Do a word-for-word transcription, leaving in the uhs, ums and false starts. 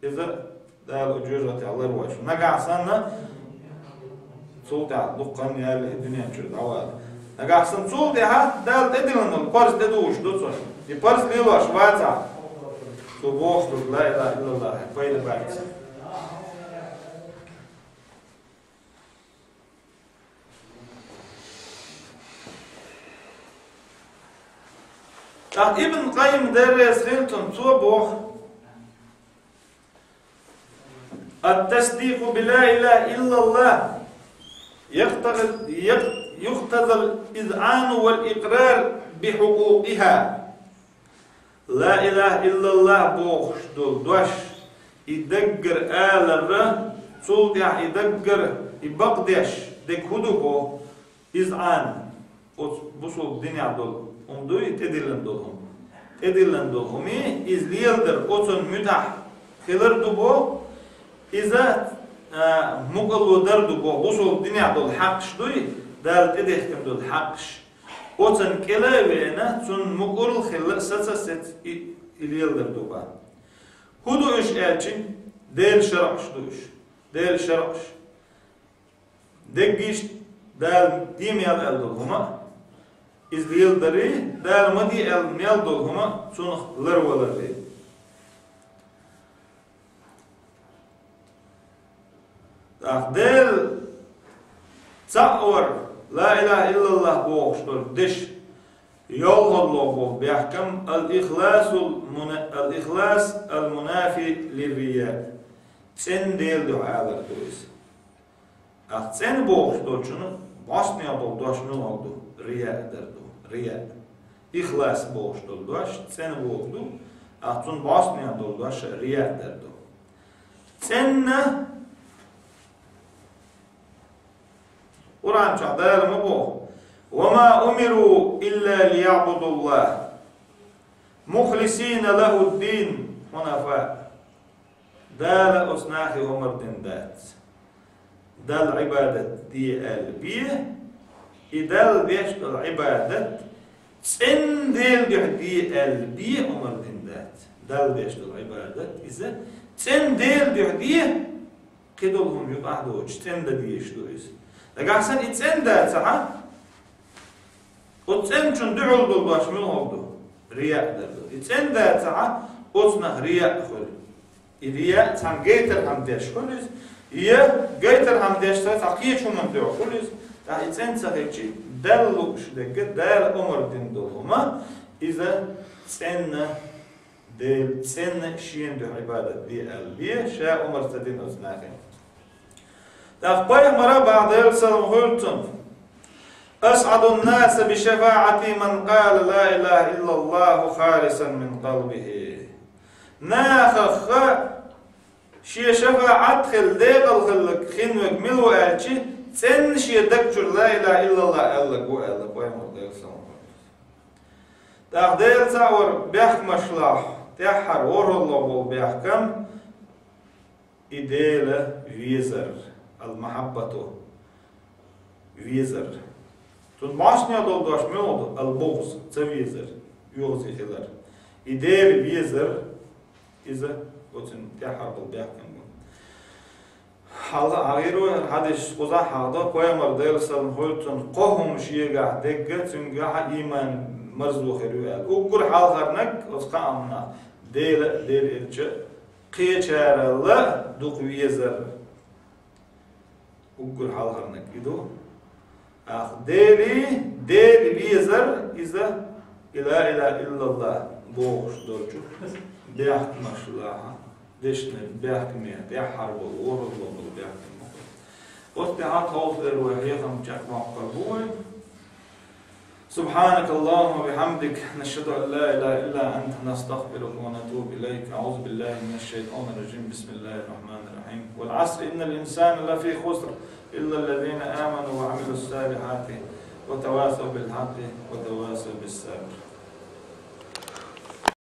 Иза Дала жоьжахатех ларвойла. Нагахь санна цул тӀаьхьа дуккха хан яьлча дуьнен чуьра дӀавала. Нагахь санна цул тӀаьхьа Дала тӀедиллина долу парз тӀедугӀуш ду цунна. И парз лелош вацахь, цо бохуш долу ла илаха иллаллахь пайда бац. ТӀаккха Ибн Къаййим, Дела реза хила цунна, цо боху: «Ат-тасдикъу би ла илаха иллаллахь яхтазал, ях-, яхтазал изъану вал икърар би хьукъукъиха». Ла илаха иллаллахь бохуш долу дош, и даггара аларра, цул тӀаьхьа и даггара, и бакъдеш дерг хӀун ду боху? Изъан, оцу бусулба динехь долу хӀума дуй, тӀедиллина долу хӀума. ТӀедиллина долу хӀумий, иза леладар, оцунна муьтӀахь хилар ду боху, иза, а, мукӀарло дар ду боху, бусулба динехь долу хьакъаш дуй, Дала тӀедехкина долу хьакъаш. Оцунна кӀела а веана, цунна мукӀурал хилла а саца сец и, и леладар ду бан. ХӀун ду уьш аьлча, Делан шарӀаш ду уьш. Делан шарӀаш. Деггиш Дала де мел аьлла долу хӀума, иза леладарий, Дала ма де аьлла мел долу хӀума, цунах ларваларий. ТӀаккха Дела цхьаъ вар, ла илаха иллаллахь бохуш долу деш, йолхалло болу бехкам, ал-ихласул муна-, ал-ихлас ал-мунафи лир-рия. ЦӀена Дела дуьхьа алар ду иза. ТӀаккха цӀена бохуш долчунна бӀостанехьа болу дош муьлха ду? Рия дар ду. Рия. Ихлас бохуш долу дош цӀена боху ду, тӀаккха цунна бӀостанехьа долу дош рия дар ду. ЦӀена Къуръан чохь Дала ма боху: «Ва ма умиру илла лиябудуллахь, мухлисина лахуд-дин, хьунафа». Дала оцу нахе омар дина дац. Далла Ӏибадат де аьлла бе, и Далла деш долу Ӏибадат цӀена Дела дуьхьа де аьлла бе омар дина дац. Далла деш долу Ӏибадат иза цӀена Дела дуьхьа де, кхидолу хӀума юкъахь доцуш, цӀена дан дезаш ду иза. Нагахь санна и цӀена дацахь, оцу цӀеначунна дуьхьал долу дош муьлха ду? Рия дар ду. И цӀена дацахь, оцунах рия хуьлу. И рия цхьана гайтархьама деш хуьлу иза, я гайтархьама деш ца, цхьа кхечу хӀуманна дуьхьа хуьлу иза. ТӀаккха и цӀена ца хилча, Далла лууш дерг, Дала омар дина долу хӀума, иза цӀена Дела, цӀена шена дуьхьа Ӏибадат де аьлла бе, ша омар ца дина оцу нахе. ТӀаккха пайхамара боху, Делан салам хуьлда цунна: «Асъадун-наси би шафаӀати ман къала ла илаха иллаллаху халисан мин къалбихи». Нахах шен шафаӀат хилла, декъал хилла хин верг мила ву аьлча, цӀена шен даг чуьра ла илаха иллаллах аьлларг ву аьлла пайхамара, Делан салам хуьлда цунна. ТӀаккха Дела цхьаъ вар бехкамашлахь тӀаьххьара ворхӀалгӀа болу бехкам, и Дела везар, ал-махьаббату, везар. Цунна бӀостанехьа долу дош муьлха ду? Ал-бугӀз, ца везар, оьгӀазе хилар. И Дела везар, иза оцунна тӀаьххьара болу бехкам бу. Хьалха хьагӀийра вай хьадисаш, кхузахь хьахадо, пайхамара, Делан салам хуьлда цунна, кхо хӀума шегахь дерг, цуьнгахь а ийман марзо хир ю аьлла. Уггар хьалхарниг оцу кхаамнах Дела а, Делан элча а кхечарал дукха везар. Уггар хьалхарниг и ду. Ах, Дели, Дела везар, иза, и ла илаха иллаллах бохуш долчу бехкамашлахь, дешнийн бехкаме тӀаьххьара болу, ворхӀалгӀа болу бехкам бу. Оцу тӀехь тховсалера вай хьехам чекхмоккхур бу вай. سبحانك اللهم وبحمدك، نشهد أن لا إله إلا أنت، نستغفرك ونتوب إليك. أعوذ بالله من الشيطان الرجيم. بسم الله الرحمن الرحيم. والعصر إن الإنسان لفي خسر، إلا الذين آمنوا وعملوا الصالحات وتواصوا بالحق وتواصوا بالصبر.